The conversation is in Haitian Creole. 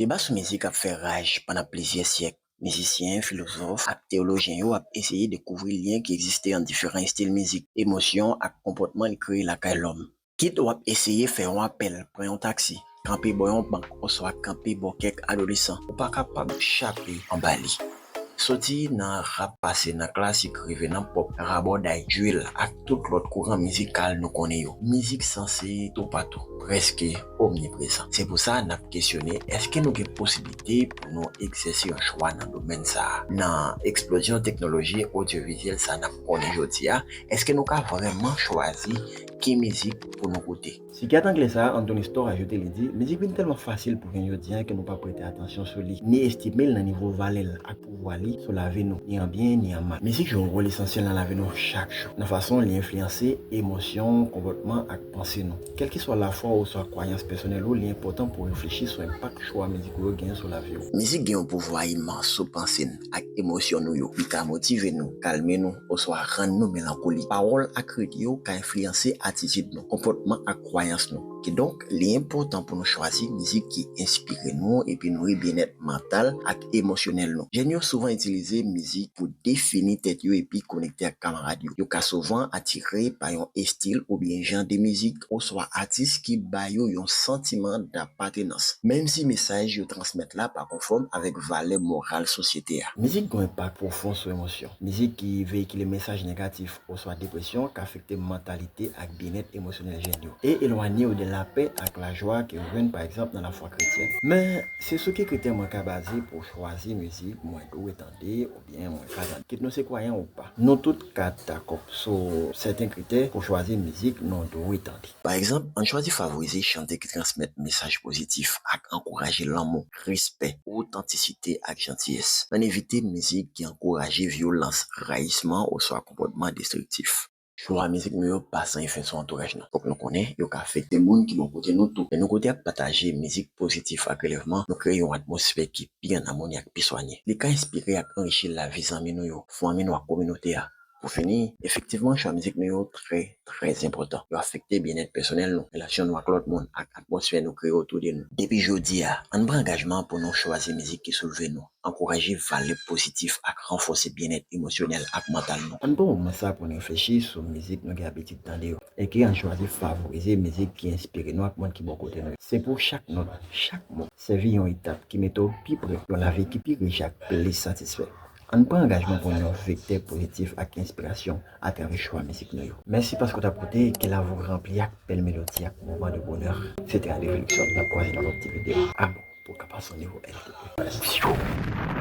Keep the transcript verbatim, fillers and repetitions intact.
Deba sou mizik ap fè raj pandan plizyè syèk. Mizisyen, filozòf ak teyolojyen yo ap eseye dekouvri lyen ki egziste ant diferan estil mizik, emosyon ak konpòtman li kreye lakay lòm. Kit w ap eseye fè yon apèl, pran yon taksi, kanpe bò yon bank oswa kanpe bò kèk adolesan, ou pa kapab chape anba li. Soti nan rap, pase nan klasik, rive nan pòp, rabòday, drill ak tout lòt kouran mizikal nou konnen yo, mizik sanse toupatou, prèske omniprezan. Se pou sa n ap kesyone, èske nou gen posiblite pou nou egzèse yon chwa nan domèn sa a? Nan eksplozyon teknoloji odyovizyèl sa n ap konnen jodi a, èske nou ka vrèman chwazi ki mizik pou nou koute? Sikyat anglè sa a, Anthony Storr, ajoute, li di, mizik vin tèlman fasil pou jwenn jodi a ke nou pa prete atansyon sou li, ni estime l nan nivo valè l ak pouvwa li sou lavi nou, ni an byen, ni an mal. Mizik jwe yon wòl esansyèl nan lavi nou chak jou, nan fason li enfliyanse emosyon, konpòtman ak panse nou. Kèlkeswa lafwa w oswa kwayans pèsonèl ou, li enpòtan pou w reflechi sou enpak chwa mizik ou yo genyen sou lavi w. Mizik gen yon pouvwa imans sou panse n ak emosyon nou yo. Li ka motive nou, kalme nou, oswa rann nou melankolik. Pawòl ak rit yo ka enfliyanse atitid nou, konpòtman ak kwayans nou. Kidonk, li enpòtan pou nou chwazi mizik ki enspire nou epi nouri byennèt mantal ak emosyonèl nou. Jèn yo souvan itilize mizik pou defini tèt yo epi konekte ak kamarad yo. Yo ka souvan atire pa yon estil oubyen jan de mizik oswa atis ki ba yo yon santiman dapatenans, menm si mesaj yo transmèt la pa konfòm avèk valè moral sosyete a. Mizik gen yon enpak pwofon sou emosyon. Mizik ki veyikile mesaj negatif oswa depresyon ka afekte mantalite ak byennèt emosyonèl jèn yo, e elwanye yo de lapè ak lajwa ke yo jwenn, pa egzanp, nan lafwa kretyèn. Men, se sou ki kritè mwen ka baze pou chwazi mizik mwen dwe tande oubyen mwen ka tande, kit nou se kwayan ou pa? Nou tout ka dakò sou sèten kritè pou chwazi mizik nou dwe tande. Pa egzanp, ann chwazi favorize chante ki transmèt mesaj pozitif ak ankouraje lanmou, respè, otantisite ak jantiyès. Ann evite mizik ki ankouraje vyolans, rayisman oswa konpòtman destriktif. Chwa mizik nou yo pa san efè sou antouraj nou. Fòk nou konnen, yo ka afekte moun ki bò kote nou tou. Lè nou kote ap pataje mizik pozitif ak relèvman, nou kreye yon atmosfè ki pi an amoni ak pi swanye. Li ka enspire ak anrichi lavi zanmi nou yo, fanmi nou ak kominote a. Pou fini, efektivman, chwa mizik nou yo trè, trè enpòtan. Yo afekte byennèt pèsonèl nou, relasyon nou ak lòt moun, ak atmosfè nou kreye otou de nou. Depi jodi a, ann pran angajman pou nou chwazi mizik ki soulve nou, ankouraje valè pozitif ak ranfòse byennèt emosyonèl ak mantal nou. Ann pran moman sa pou n reflechi sou mizik nou gen abitid tande yo, e ki ann chwazi favorize mizik ki enspire nou ak moun ki bò kote nou yo. Se pou chak nòt, chak mo, sèvi yon etap ki mete w pi pre yon lavi ki pi rich ak plis satisfè. Ann pran angajman pou n yon vektè pozitif ak enspirasyon atravè chwa mizik nou yo. Mèsi paske w t ap koute, ke lavi w ranpli ak bèl melodi ak moman de bonè. Se te André Félixon, n ap kwaze nan lòt ti videyo. Abòne pou w ka pa sonnen yon L T P.